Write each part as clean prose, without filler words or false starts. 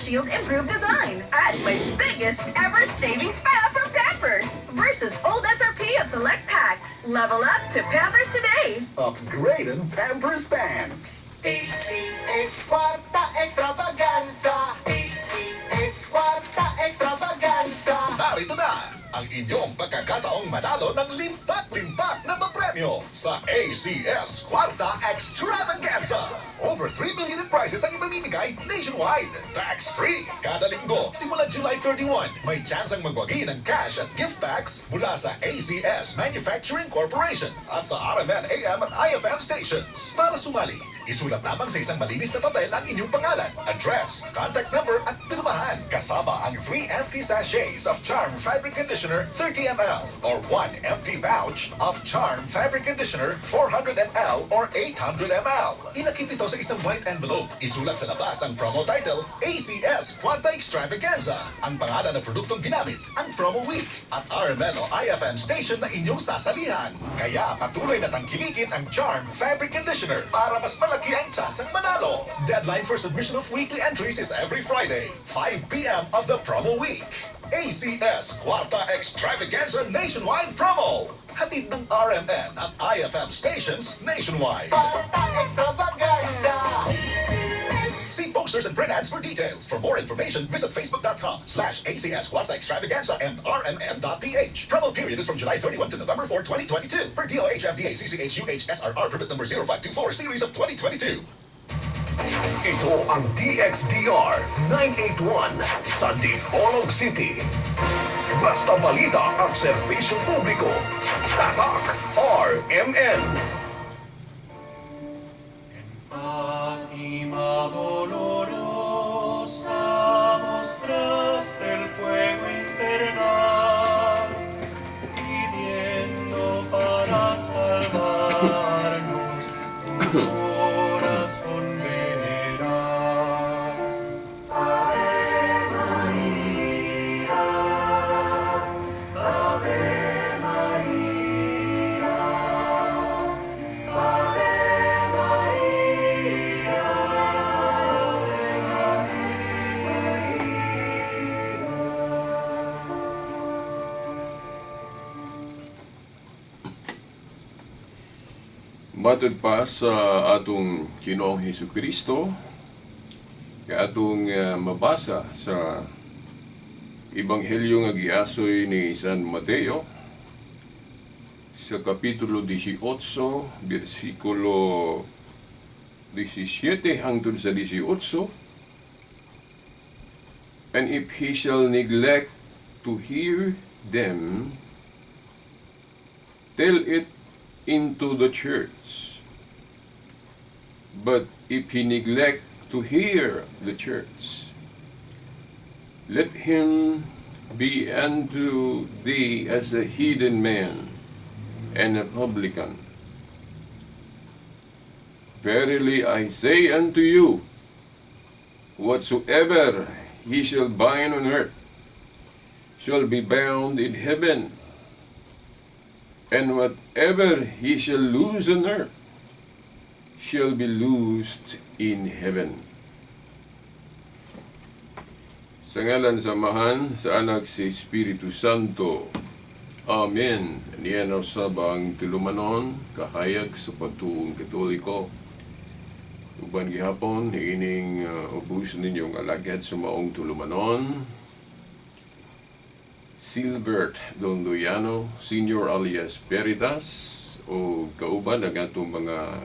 Shield improved design. And my biggest ever savings pa for Pampers. Versus old SRP of select packs. Level up to Pampers today. Upgraded Pampers pants. ACS Kwarta Extravaganza. ACS Kwarta Extravaganza. Narito na ang inyong pagkakataong manalo ng limpak-limpak na papremyo sa ACS Kwarta Extravaganza. Over 3 million in prizes ang ipamimigay nationwide. Tax-free kada linggo simula July 31. May chance ang magwagi ng cash at gift packs mula sa ACS Manufacturing Corporation at sa RMN AM at IFM stations. Para sumali, isulat lamang sa isang malinis na papel ang inyong pangalan, address, contact number at pirmahan. Kasama ang 3 empty sachets of Charm Fabric Conditioner 30 ml or 1 empty pouch of Charm Fabric Conditioner 400 ml or 800 ml. Ilakip ito sa isang white envelope. Isulat sa labas ang promo title, ACS Kwarta Extravaganza, ang pangalan ng produktong ginamit, ang promo week, at RMN o IFM station na inyong sasalihan. Kaya patuloy na tangkilikin ang Charm Fabric Conditioner para mas malaki ang tsansang manalo. Deadline for submission of weekly entries is every Friday, 5 p.m. of the promo week. ACS Kwarta Extravaganza Nationwide Promo. Hatid ng RMN at IFM stations nationwide. Kwarta Extravaganza. See posters and print ads for details. For more information, visit facebook.com/ACS Kwarta Extravaganza and rmn.ph. Promo period is from July 31 to November 4, 2022. Per DOH FDA CCH UHSRR permit number 0524 series of 2022. Ito ang DXDR 981 sa Dipolog City. Basta balita at serbisyo publiko. Tatak RMN. Fátima dolorosa mostraste el fuego infernal, pidiendo para salvarnos tu corazón venerar. Ave María, Ave María, Ave María, Ave María. Matod pa sa atong Ginoong Hesus Kristo, kay atong mabasa sa Ebanghelyo nga giasoy ni San Mateo sa kapitulo 18, bersikulo 17 hangtod sa 18. "And if he shall neglect to hear them, tell it into the church. But if he neglect to hear the church, let him be unto thee as a heathen man and a publican. Verily I say unto you, whatsoever he shall bind on earth shall be bound in heaven, and whatever he shall loose on earth shall be loosed in heaven." Sa ngalan sa Amahan, sa Anak, sa Espiritu Santo. Amen. Niya na usab ang tulumanon, kahayag sa pagtuong Katoliko. Uban gihapon, ining ubos ninyong alagad sa maong tulumanon, Silbert Dondoyano, Senior alias Veritas, o kauban ang atong mga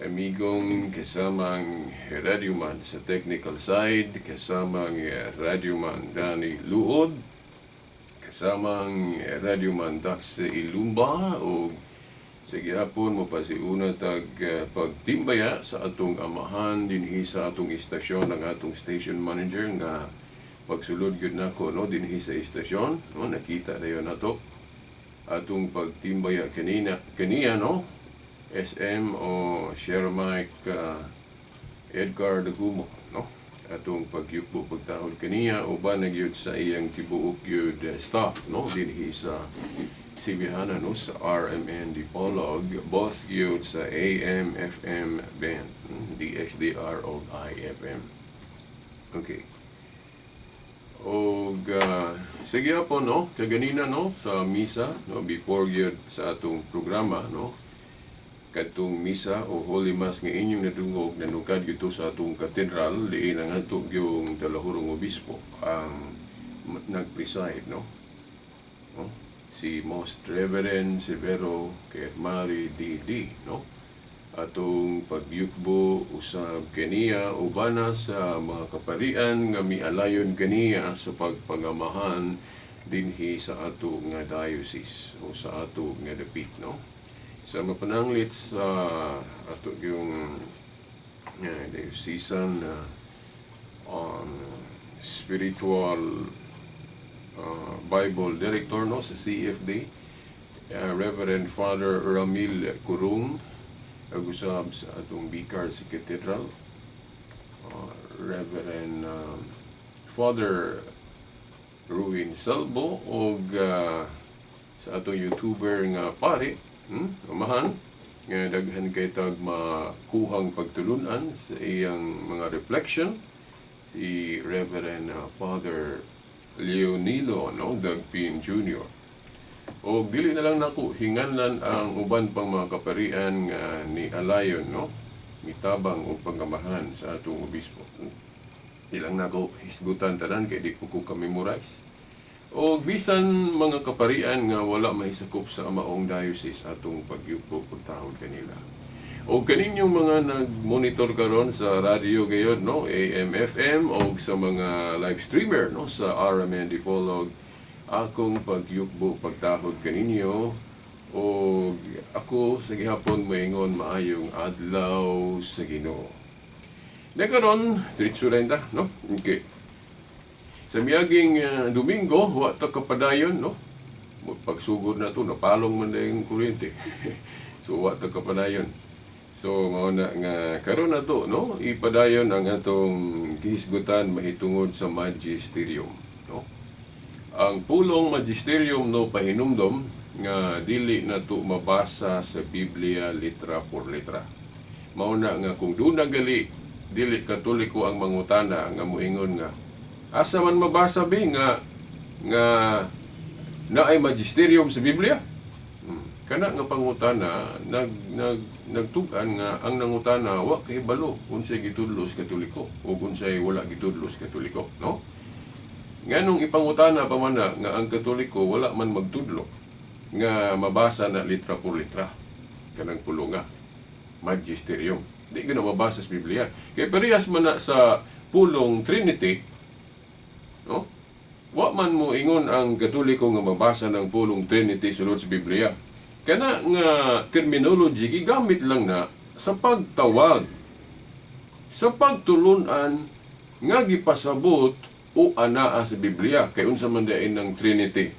amigong kasamang radyoman sa technical side, kasamang radyoman Danny Luod, kasamang radyoman Dax Ilumba, o sa gihapon mo pa si una tag pagtimbaya sa atong amahan dinhi sa atong istasyon, ang atong station manager nga pagsulod gyud nako, no, dinhi sa istasyon, no, nakita dayon nato atong pagtimbaya kanina kaniya, no, SM o Share Mike Edgar Dagumo, no, atong pagyukbo pagtahod kaniya uban na gyud sa iyang tibuok gyud staff, no, dinhi sa Sibihana, no, sa RMN Dipolog, both gyud sa AM FM band, DXDR o IFM. Okay. Og sige po, no, kaganina, no, sa misa, no, before gyud sa atong programa, no, kadtong misa o Holy Mass nga inyong nadungog, nanukad gyud sa atong katedral diin ang ato gyung talahurong obispo ang nag-preside, no, no, si Most Reverend Severo Kermari D.D., no, atong pagyukbo usab kaniya ubana sa mga kaparian nga mialayon kaniya sa pagpangamahan dinhi sa ato nga diocese o sa ato nga dapit, no, sa mapananglit sa ato yung diocesan spiritual Bible Director, no, sa CFD, Reverend Father Ramil Kurung, ug usab sa atong vicar sa Cathedral, Reverend Father Ruin Salvo, og sa atong YouTuber nga pare, amahan nga daghan kay tag makuhang pagtulunan sa iyang mga reflection, si Reverend Father Leonilo, no, Dagpin Jr. O dili na lang nako hinganlan ang uban pang mga kaparian nga ni alayon, no, mitabang og pangamahan sa atong obispo. Di lang nako hisgutan tanan kay di ko ka-memorize. O bisan mga kaparian nga wala mahisakop sa amaong diocese, atong pagyuko pagtahod kanila. O kaninyong mga nag-monitor karon sa radio gayon, no, AM, FM, o sa mga live streamer, no, sa RMN Dipolog, akong pagyukbo pagtahod kaninyo, o ako sa gihapon moingon maayong adlaw sa Ginoo. Na karon diretso lang ta, no? Okay. Sa miaging Domingo, wa ta kapadayon, no? Pagsugod na to, napalong man na yung kuryente. So wa ta kapadayon. So mao na nga karon na to, no? Ipadayon ang atong gihisgutan mahitungod sa magisterium, no? Ang pulong magisterium, no, pahinumdom nga dili na to mabasa sa Biblia litra por letra. Mao na nga kung duna gali dili Katoliko ang mangutana nga moingon nga asa man mabasa bi nga nga naay magisterium sa Biblia? Kana nga pangutana nag nag nagtug-an nga ang nangutana wa kahibalo unsay gitudlo sa Katoliko o unsay wala gitudlo sa Katoliko, no? Nganong ipangutana pa man na nga ang Katoliko wala man magtudlo nga mabasa na litra por litra kanang pulunga magisterium. Di gyud na mabasa sa Biblia. Kay parehas man na sa pulong Trinity, no? Wa man mo ingon ang Katoliko nga mabasa ng pulong Trinity sulod sa Biblia. Kana nga terminology gigamit lang na sa pagtawag, sa pagtulunan nga gipasabot o anaa sa Biblia. Kay unsa man diay ng Trinity.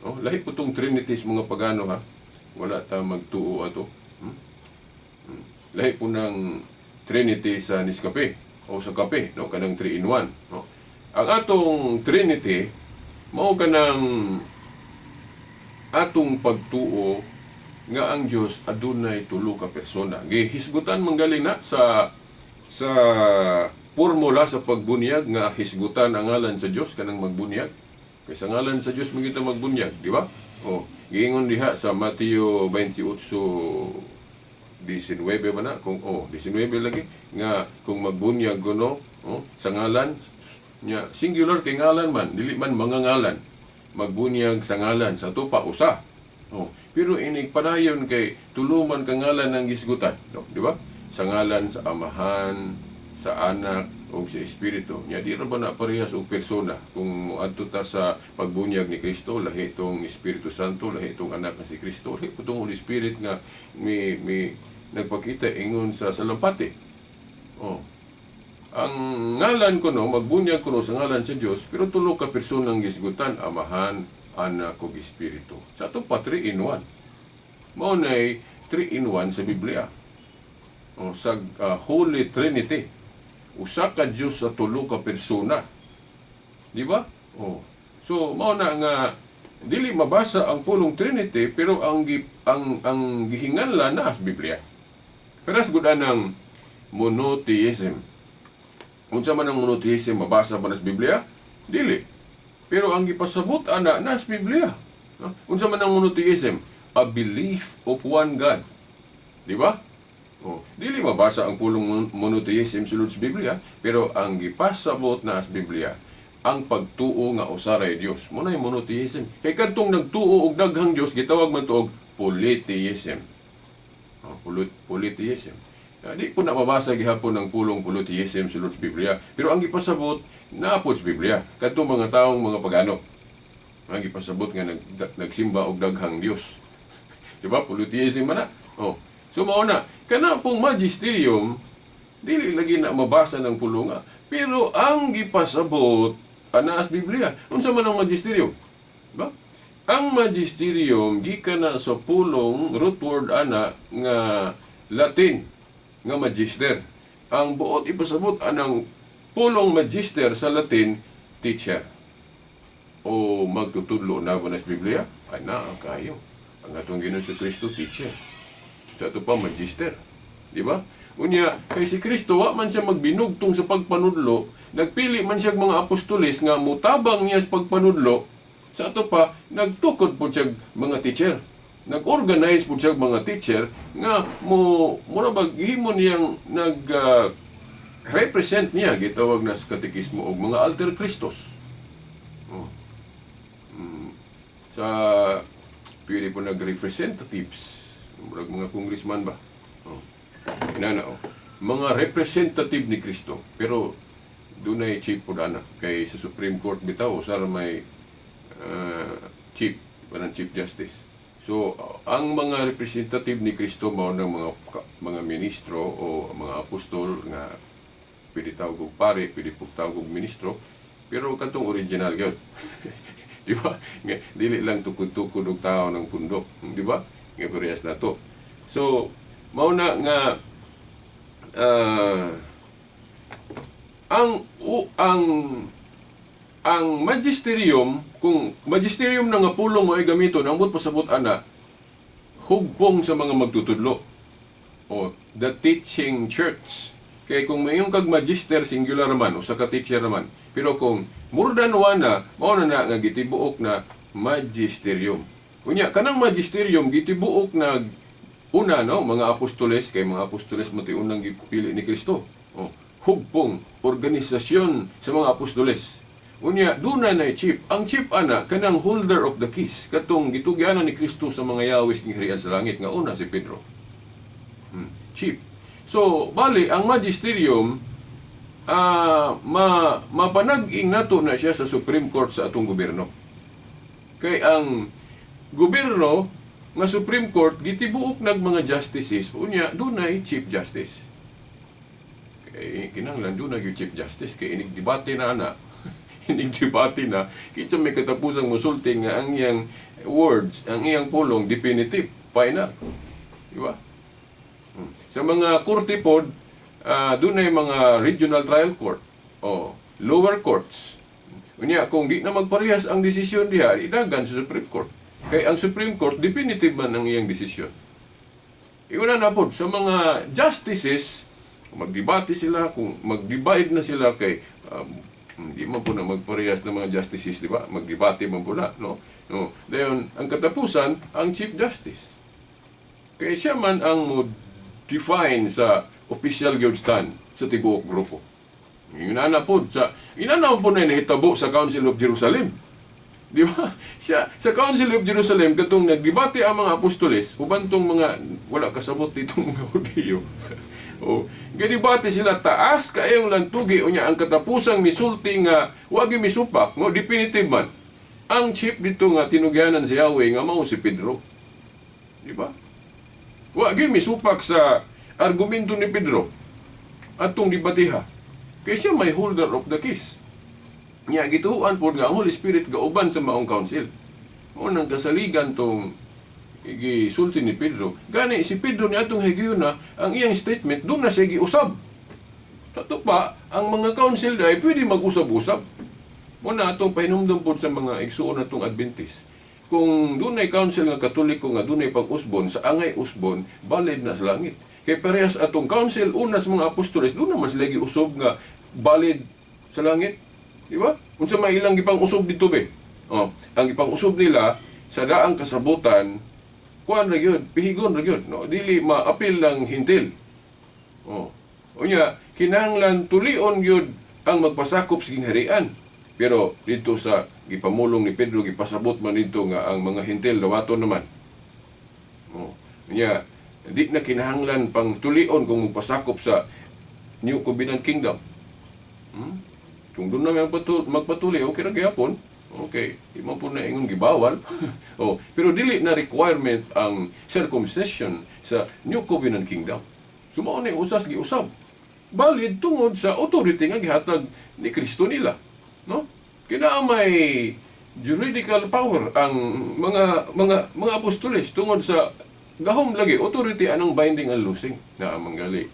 No? Lahi po tong Trinity sa mga pagano, ha. Wala ta magtuo ato. Lahi po ng Trinity sa Nescafe o sa kape, no, kanang 3 in 1, no? Ang atong Trinity mao kanang atong pagtuo nga ang Dios adunay tulo ka persona. Gihisgutan man gali na sa formula sa pagbunyag nga hisgutan ang ngalan sa Dios kanang magbunyag. Kay sa ngalan sa Dios man kita magbunyag, di ba? O giingon diha sa Mateo 28:19 ba na, kung oh 19 lagi, nga kung magbunyag kuno, oh, sa ngalan nya, singular kay ngalan man, dili man mga ngalan, magbunyag sa ngalan sa tupa usa, oh, pero inig padayon kay tulo man ka ngalan ang gisgutan, no, di ba? Sa ngalan sa Amahan, sa Anak ug sa Espiritu. Nya di ra ba na parehas og persona? Kung moadto ta sa pagbunyag ni Kristo, lahi tong Espiritu Santo, lahi tong Anak nga si Kristo, lahi po tong Holy Spirit nga mi nagpakita ingon sa salampati. Oh. Ang ngalan kuno, magbunyag kuno sa ngalan sa Dios, pero tulo ka persona ang gisgutan, Amahan, Anak ug Espiritu. Sa ato pa 3 in 1. Mao nay 3 in 1 sa Biblia. O, sa Holy Trinity. Usa ka Dios sa tulo ka persona. Di ba? Oh. So mao na nga dili mabasa ang pulong Trinity, pero ang gihinganlan na sa Biblia. Pero gud ang monotheism. Unsa man ang monotheism, mabasa ba na sa Biblia? Dili. Pero ang gipasabot ana na sa Biblia. No? Unsa man ang monotheism? A belief of one God. Di ba? Oh, dili mabasa ang pulong monotheism sulod sa Biblia, pero ang gipasabot na sa Biblia ang pagtuo nga usa ray Dios. Mo na monotheism. Kay kadtong nagtuo og daghang Dios, gitawag man to og polytheism. Oh, polytheism. Di po na mabasa gihapon ang pulong polytheism sulod sa Biblia, pero ang gipasabot naa pod sa Biblia kadtong mga taong mga pagano. Ang gipasabot nga nagsimba og daghang Dios. Di ba? Polytheism man na. Oh. So mao na, kana pong magisterium dili lagi na mabasa ng pulunga. Pero ang gipasabot ana sa Biblia. Unsa man ang magisterium? Ba? Ang magisterium gikan na sa pulong root word ana nga Latin nga magister. Ang buot ipasabot anang pulong magister sa Latin, teacher. O magtutudlo na ba na sa Biblia? Ay naa kayo. Ang atong Ginoong Kristo, teacher. Sa ato pa, magister. Di ba? Unya, kay si Kristo, wa man siya magbinugtong sa pagpanudlo, nagpili man siya mga apostoles nga mutabang niya sa pagpanudlo, sa ato pa, nagtukod po siya mga teacher. Nag-organize po siya mga teacher nga mo mura bag himo niyang nag represent niya, gitawag na sa katekismo og mga alter Christos. Oh. Sa pwede po nag-representatives, murag mga congressman ba? Oh. Inana oh. Mga representative ni Kristo. Pero dunay chief po ana kay sa Supreme Court bitaw usa ra may chief, parang chief justice. So ang mga representative ni Kristo mao ng mga ministro o mga apostol nga pwede tawag og pare, pwede pug tawag og ministro, pero katong original gyud. Di ba? Nga, dili lang tukod-tukod og tao ng pundok, di ba? Nga parehas na to. So, mao na nga ang magisterium, kung magisterium na nga pulong mo ay gamiton, ang buot pasabot ana hugpong sa mga magtutudlo o the teaching church. Kay kung mayong kag magister, singular man, usa ka teacher naman. Pero kung more than one na, mao na na nga gitibuok na magisterium. Unya kanang magisterium gitibuok na una, no, mga apostoles, kay mga apostoles mo unang gipili ni Kristo. Oh, hugpong organisasyon sa mga apostoles. Unya duna na chief. Ang chief ana kanang holder of the keys, katong gitugyanan ni Kristo sa mga yawis ng harian sa langit nga una si Pedro. Chief. So, bali ang magisterium ma mapanag-ing nato na siya sa Supreme Court sa atong gobyerno. Kay ang gobyerno nga Supreme Court gitibuok nag mga justices, unya dunay Chief Justice. Kay kinahanglan dunay gyud Chief Justice kay inig debate na ana. Inig debate na kinsa may katapusang musulti nga ang iyang words, ang iyang pulong definitive, final. Di ba? Sa mga korte pod, dunay mga regional trial court o lower courts. Unya kung di na magparehas ang desisyon diha, idagan sa Supreme Court. Kay ang Supreme Court definitive man ang iyang desisyon. Iuna na pod sa mga justices, magdebate sila, kung mag-divide na sila kay hindi man po na magparehas ng mga justices, di ba? Magdebate man po na, no? No. Dayon, ang katapusan, ang Chief Justice. Kay siya man ang mo define sa official gyud stand sa tibuok grupo. Inana po sa inana po na nahitabo sa Council of Jerusalem. Di ba? Sa Council of Jerusalem katong nagdebate ang mga apostoles uban tong mga wala kasabot ditong mga Hudiyo. O, gadebate sila taas kaayong lantugi, unya ang katapusang misulti nga wagi misupak, no, definitive man. Ang chief dito nga tinugyanan si Yahweh nga mao si Pedro. Di ba? Wagi misupak sa argumento ni Pedro atong debateha. Kay siya may holder of the keys. Nya gituan pod nga ang Holy Spirit gauban sa maong council. Mao nang kasaligan tong gisulti ni Pedro. Gani si Pedro ni atong higayuna ang iyang statement doon na siya giusab. Tato pa ang mga council ay pwede mag-usab-usab. Mo na atong pahinumdum pod sa mga igsuon natong Adventist. Kung dunay council nga Katoliko nga dunay pag-usbon sa angay usbon, valid na sa langit. Kay parehas atong council una sa mga apostoles, doon naman sila giusob nga valid sa langit. Di ba? Unsa may ilang gipang usog dito be? Oh, ang gipang usog nila sa daang kasabutan, kuan ra gyud, pihigon ra gyud, no? Dili maapil lang hintil. Oh. Unya, kinahanglan tulion gyud ang magpasakop sa gingharian. Pero dito sa gipamulong ni Pedro, gipasabot man dito nga ang mga hintil dawaton naman. Oh. Unya, di na kinahanglan pang tulion kung magpasakop sa New Covenant Kingdom. Kung doon na magpatuli, okay ra gyapon. Okay, di man po na ingon gibawal. Oh, pero dili na requirement ang circumcision sa New Covenant Kingdom. So mao ni usas giusab. Valid tungod sa authority nga gihatag ni Kristo nila, no? Kina may juridical power ang mga apostoles tungod sa gahom lagi authority anong binding and loosing na manggali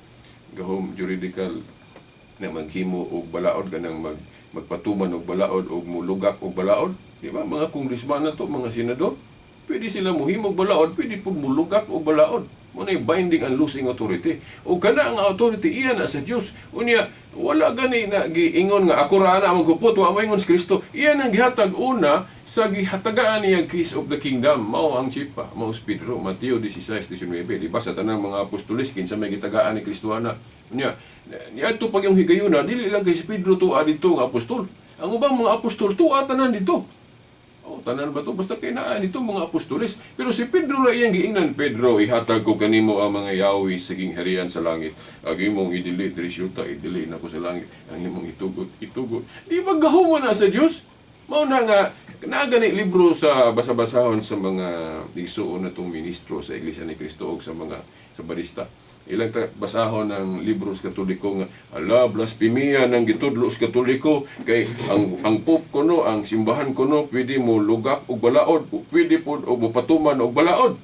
gahom juridical na maghimo og balaod, kanang magpatuman og balaod og mulugak og balaod, di ba? Mga kongresman na to, mga senador, pwede sila mohimo og balaod, pwede pud mulugak og balaod. Mo na binding and loosing authority. O kana ang authority iya na sa Dios. Unya wala gani na giingon nga ako ra ana maghupot, wa moingon si Kristo. Iya nang gihatag una sa gihatagaan niya keys of the kingdom. Mao ang chipa, mao si Pedro, Mateo 16:19, di ba? Sa tanang mga apostoles, kinsa may gitagaan ni Kristo ana. Unya niadto pag yung higayuna, dili lang kay si Pedro tuwa dito nga apostol. Ang ubang mga apostol tuwa tanan dito. Oh, tanan ba to? Basta kay naa dito mga apostoles. Pero si Pedro ra iyang giingnan, "Pedro, ihatag ko kanimo ang mga yawi sa gingharian sa langit. Ang imong idili diri sa yuta, idili nako sa langit. Ang imong itugot, itugot." Di ba gahom na sa Dios? Mao na nga naa gani libro sa basa-basahon sa mga igsuon na tong ministro sa Iglesia ni Cristo og sa mga sabarista. Ilang ta basahon ng libro sa Katoliko nga ala, blasfemia nang gitudlo sa Katoliko kay ang Pope kuno, ang simbahan kuno, pwede mo lugak og balaod, pwede pod og mopatuman og balaod.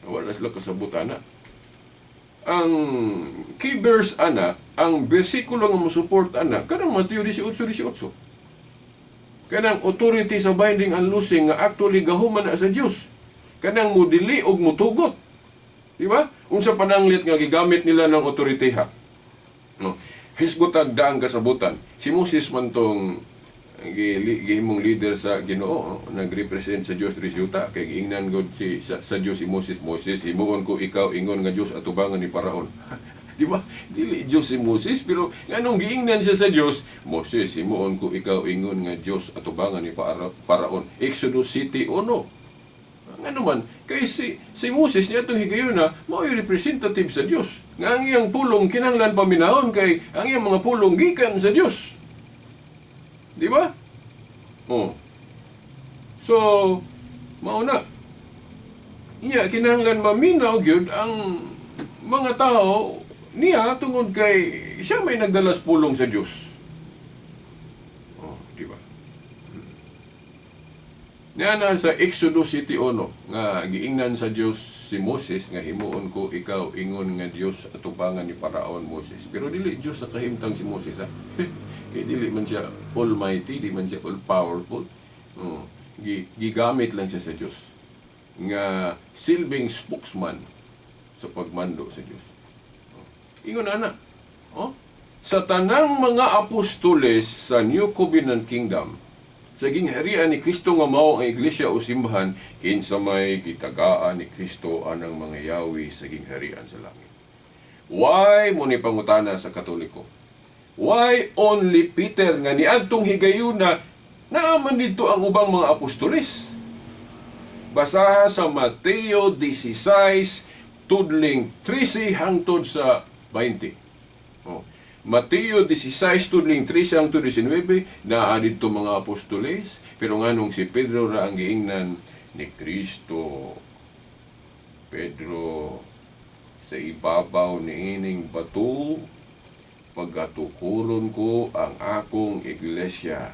Wala sila kasabot ana. Ang key verse ana, ang bersikulo nga mo-support ana, kanang Mateo 18:18. Kanang authority sa binding and loosing nga actually gahuman na sa Dios. Kanang modili og motugot. Di ba? Unsa pananglit nga gigamit nila ng authority ha? No. Hisgotag daang kasabutan. Si Moses man tong gihimong leader sa Ginoo, no? Nagrepresent sa Dios diri sa yuta kay giingnan god si sa Dios si Moses, "Moses, himuon ko ikaw ingon nga Dios atubangan ni Paraon." Di ba? Dili Dios si Moses, pero nganong giingnan siya sa Dios, "Moses, himuon ko ikaw ingon nga Dios atubangan ni Paraon." Exodus 7:1. Ngano man, kay si Moses niya itong higayuna, mao'y representative sa Dios. Nga ang iyang pulong kinahanglan paminahon kay ang iyang mga pulong gikan sa Dios. Di ba? Oh. So, mao na. Niya, kinahanglan maminaw gyud ang mga tao niya tungod kay siya may nagdalas pulong sa Dios. Oh, di ba? Niya na sa Exodus 7:1 nga giingnan sa Dios si Moses nga himuon ko ikaw ingon nga Dios atubangan ni Paraon, Moses. Pero dili Dios sa kahimtang si Moses ha. Kay dili man siya almighty, di man siya all powerful. Oh, gigamit lang siya sa Dios nga silbing spokesman sa pagmando sa Dios. Oh. Ingon ana. Oh? Sa tanang mga apostoles sa New Covenant Kingdom, sa gingharian ni Kristo nga mao ang iglesia o simbahan, kinsa may gitagaan ni Kristo anang mga yawi sa gingharian sa langit? Why mo ni pangutana sa Katoliko? Why only Peter nga niadtong higayuna naaman dito ang ubang mga apostoles? Basaha sa Mateo 16 tudling 13 hangtod sa 20. Oh. Mateo 16 tudling 13 hangtod 19, naa didto mga apostoles, pero nganong si Pedro ra ang giingnan ni Kristo? "Pedro, sa ibabaw niining bato pagkatukuron ko ang akong iglesia."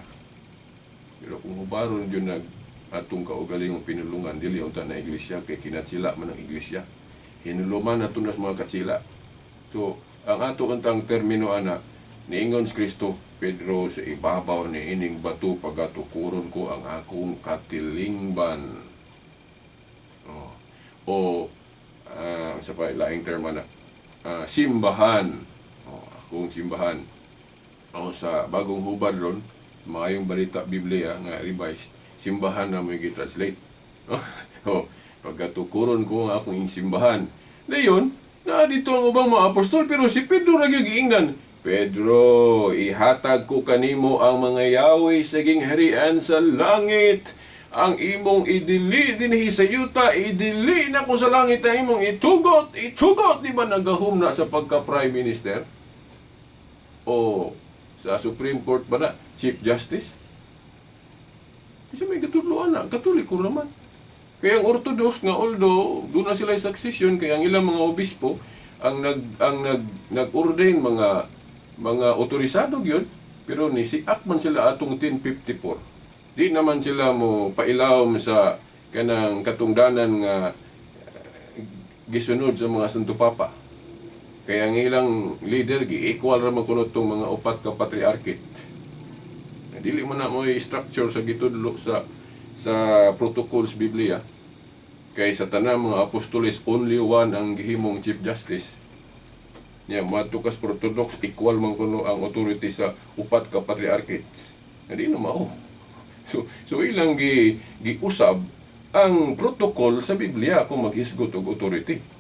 Pero kung hubaron yun nag atong kaugalingong pinulungan, dili unta na iglesia kay kinatsila man ang iglesia. Hinuluman nato nas mga katsila. So, ang ato untang termino ana, niingon si Kristo, "Pedro, sa ibabaw ni ining bato pagatukuron ko ang akong katilingban." Oh. O sa pa laing term ana, simbahan. Oh, akong simbahan. O sa Bagong Hubad ron, Maayong Balita Biblia nga revised, simbahan na mo gi-translate. Oh, pagkatukuron ko nga akong simbahan. Dayon, naa dito ang ubang mga apostol, pero si Pedro ra gyud giingnan. "Pedro, ihatag ko kanimo ang mga yawi sa gingharian sa langit. Ang imong idili dinhi sa yuta, idili na ko sa langit. Ang imong itugot, itugot." Di ba nagahom na sa pagka prime minister? O sa Supreme Court ba na? Chief Justice? Kasi may katudloan na, Katoliko naman. Kaya ang Orthodox nga, although doon na sila succession, kaya ang ilang mga obispo ang nag nag-ordain, mga otorisado gyud, pero ni siak man sila atong 1054. Di naman sila mo pailawom sa kanang katungdanan nga gisunod sa mga Santo Papa. Kaya ang ilang leader gi-equal ra man kuno tong mga upat ka patriarchate. Dili man na mo structure sa gitudlo sa protocols Biblia. Kay sa tanang mga apostoles, only one ang gihimong chief justice. Nya moadto kas Orthodox, equal man kuno ang authority sa upat ka patriarchates. Na di na mao. So ilang gi giusab ang protocol sa Biblia kung maghisgot og authority.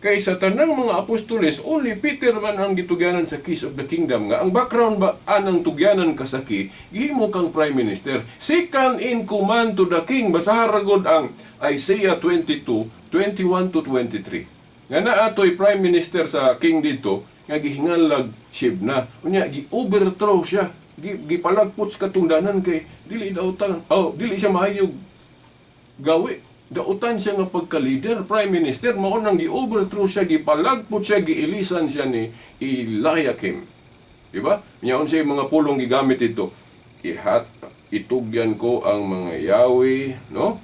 Kay sa tanang mga apostoles, only Peter man ang gitugyanan sa keys of the kingdom, nga ang background ba anang tugyanan ka sa key, gihimo kang prime minister. Second in command to the king. Basahan ra gud ang Isaiah 22, 21 to 23. Nga naa to'y prime minister sa king dito, nga gihinganlag Shebna. Unya, gi-overthrow siya. Gipalagpot sa katungdanan kay dili daw tang, oh, dili siya maayog gawi. Dautan siya nga pagka-leader, prime minister, mao nang gi-overthrow siya, gipalagpot siya, giilisan siya ni Eliakim. Di ba? Nya unsay mga pulong gigamit ito? Ihat itugyan ko ang mga yawi, no?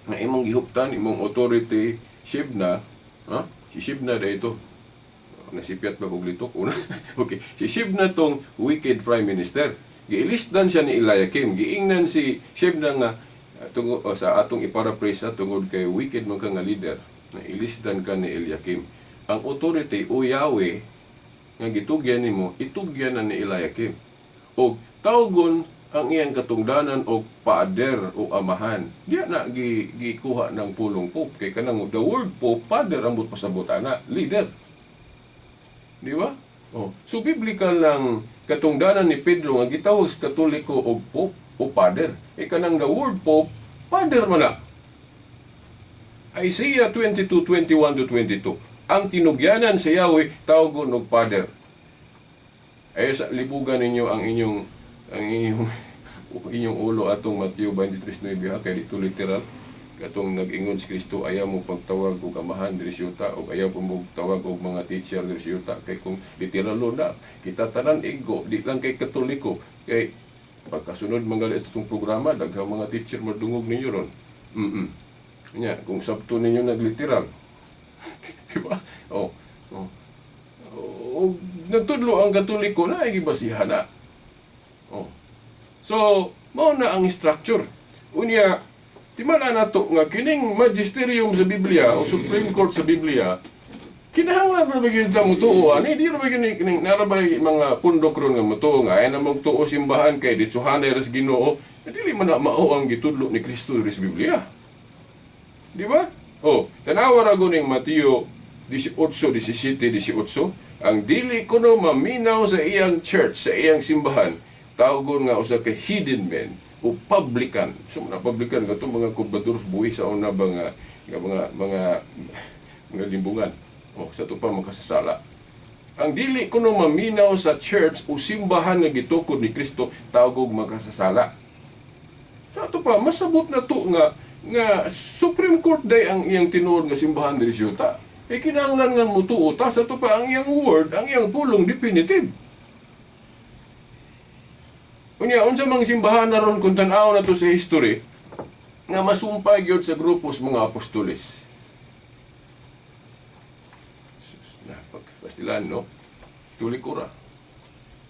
Nga imong gihuptan, imong authority, Shebna, ha? Si Shebna da ito. Nasipyat ba kog litok? Una. Okay. Si Shebna tong wicked prime minister. Giilisdan siya ni Eliakim. Giingnan si Shebna nga tungo, o, sa atong iparaphrase na, tungod kay wicked man ka nga leader, na ilisdan ka ni Eliakim. Ang authority o Yahweh nga gitugyan nimo, itugyan na ni Eliakim. Og tawgon ang iyang katungdanan og father o amahan. Diya na gikuha ng pulong pope, kay kanang the word pope, father ang but pasabot ana, leader. Di ba? Oh. So biblical lang katungdanan ni Pedro nga gitawag sa Katoliko og pope o father. E kanang the word pope, father man na. Isaiah 22:21 to 22. Ang tinugyanan sa Yahweh tawgon og father. Ay sa libugan ninyo ang inyong ulo atong Mateo 23:9 ha, kay dito literal katong nag-ingon si Kristo, "Ayaw mo pagtawag og amahan diri sa yuta og ayaw po mo tawag og mga teacher diri sa yuta," kay kung literal na kita tanan igo, di lang kay Katoliko, kay pagkasunod mga sa itong programa, daghang mga teacher madungog ninyo ron. Nya kung sabto ninyo nagliteral, di ba? Oh. Nagtudlo ang Katoliko na ay gibasihan na. Oh. So, mao na ang structure. Unya, timala nato nga kining magisterium sa Biblia o Supreme Court sa Biblia, kinahanglan ra ba gyud ta motuo ani? Di ra ba gyud kining narabay mga pundok ron nga motuo nga ay na magtuo simbahan kay ditsuhanay ra sa Ginoo? Eh, dili man na mao ang gitudlo ni Kristo diri sa Biblia. Di ba? Oh, tanawa ra ning Mateo 18, 17, 18, ang dili kuno maminaw sa iyang church, sa iyang simbahan, tawgon nga usa ka heathen men o publican. So mga publican katong mga kobrador buwis sa una ba nga mga limbungan. Oh, sa ato pa makasasala. Ang dili kuno maminaw sa church o simbahan nga gitukod ni Kristo, tawgog makasasala. Sa ato pa masabot na to nga Supreme Court day ang iyang tinuod nga simbahan diri sa yuta. E kinahanglan nga mutuo ta sa ato pa ang iyang word, ang iyang pulong definitive. Unya, unsa mang simbahan na ron kung tan-aw na to sa history nga masumpay gyud sa grupos mga apostoles? Sus, Pastilan, no? Tuli ko ra.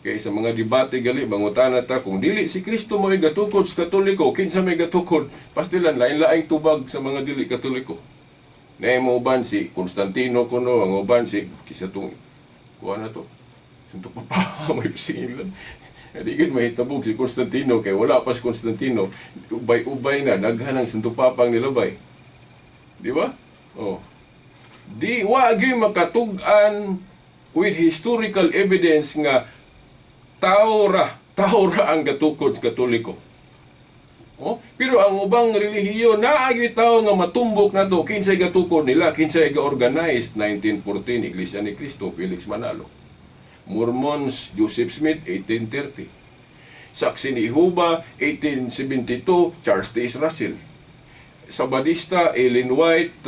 Kay sa mga debate gali, mangutana ta kung dili si Kristo mo'y gatukod sa Katoliko, kinsa may gatukod? Pastilan, lain-laing tubag sa mga dili Katoliko. Naay mo uban si Constantino kuno, ang uban si kisa tong kuha na to. Santo Papa, may pasingilan. Di gid mahitabog si Constantino kay wala pa si Constantino. Ubay-ubay na daghan ang Santo Papa ang nilabay. Di ba? Oh. Di wa gyud makatug-an with historical evidence nga tao ra ang gatukod sa Katoliko. Oh, pero ang ubang relihiyon naa gyud tao nga matumbok nato kinsay gatukod nila, kinsay ga-organize. 1914, Iglesia ni Cristo, Felix Manalo. Mormons, Joseph Smith, 1830. Saksi ni Jehovah, 1872, Charles T. Russell. Sabadista, Ellen White,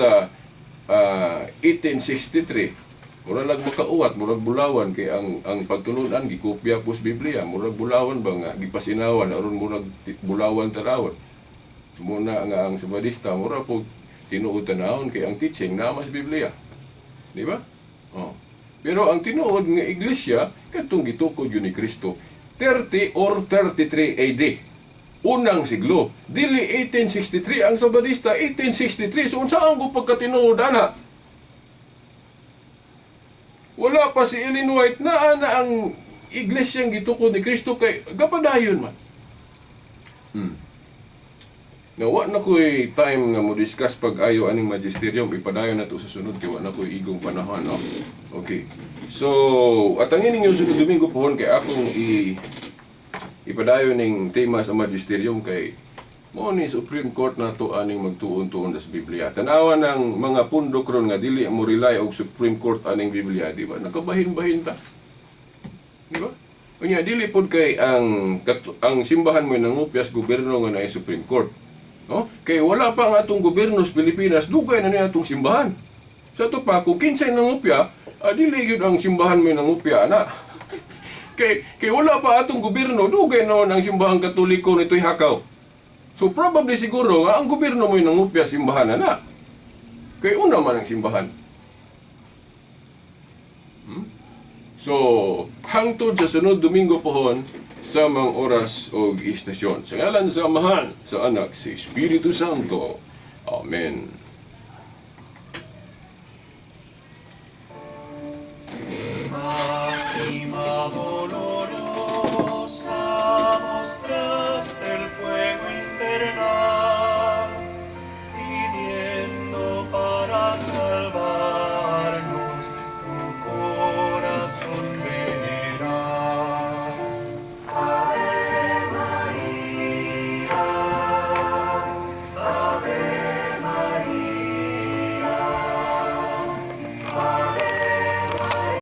1863. Mura lang makauwat, murag bulawan kay ang pagtulunan gikopya po sa Biblia, murag bulawan ba nga gipasinawan aron murag bulawan tanawon. Sumuna nga ang Sabadista mura po tinuod tanawon kay ang teaching naa mas Biblia. Di ba? Oh. Pero ang tinuod nga iglesia kadtong gitukod yun ni Kristo 30 or 33 AD. Unang siglo. Dili 1863 ang Sabadista, 1863. So unsa ang pagkatinuod ana? Wala pa si Ellen White na ana ang iglesyang gitukod ni Kristo kay gapadayon man. Na wa na ko'y time nga mo discuss pag ayo aning magisterium, ipadayon na to sa sunod kay wa na ko'y igong panahon, no? Okay. So, atangin ninyo sunod Domingo pohon kay akong ipadayon ning tema sa magisterium kay mao ni Supreme Court nato aning magtuon-tuon sa Biblia. Tanawa ng mga pundok ron nga dili mo rely og Supreme Court aning Biblia, di ba? Nakabahin-bahin ta. Di ba? Unya dili pod kay ang simbahan mo nangupyas gobyerno nga naay Supreme Court. No? Kay wala pa ang atong gobyerno sa Pilipinas, dugay na niya atong simbahan. Sa ato pa kung kinsay nangupya, dili gyud ang simbahan mo nangupya ana. Kay wala pa atong gobyerno, dugay na ang simbahang Katoliko nito'y hakaw. So probably siguro nga ang gobyerno mo'y nangupya simbahan na. Kay una man ang simbahan. So, hangtod sa sunod Domingo pohon sa mga oras og istasyon. Sa ngalan sa Amahan, sa Anak, sa Espiritu Santo. Amen.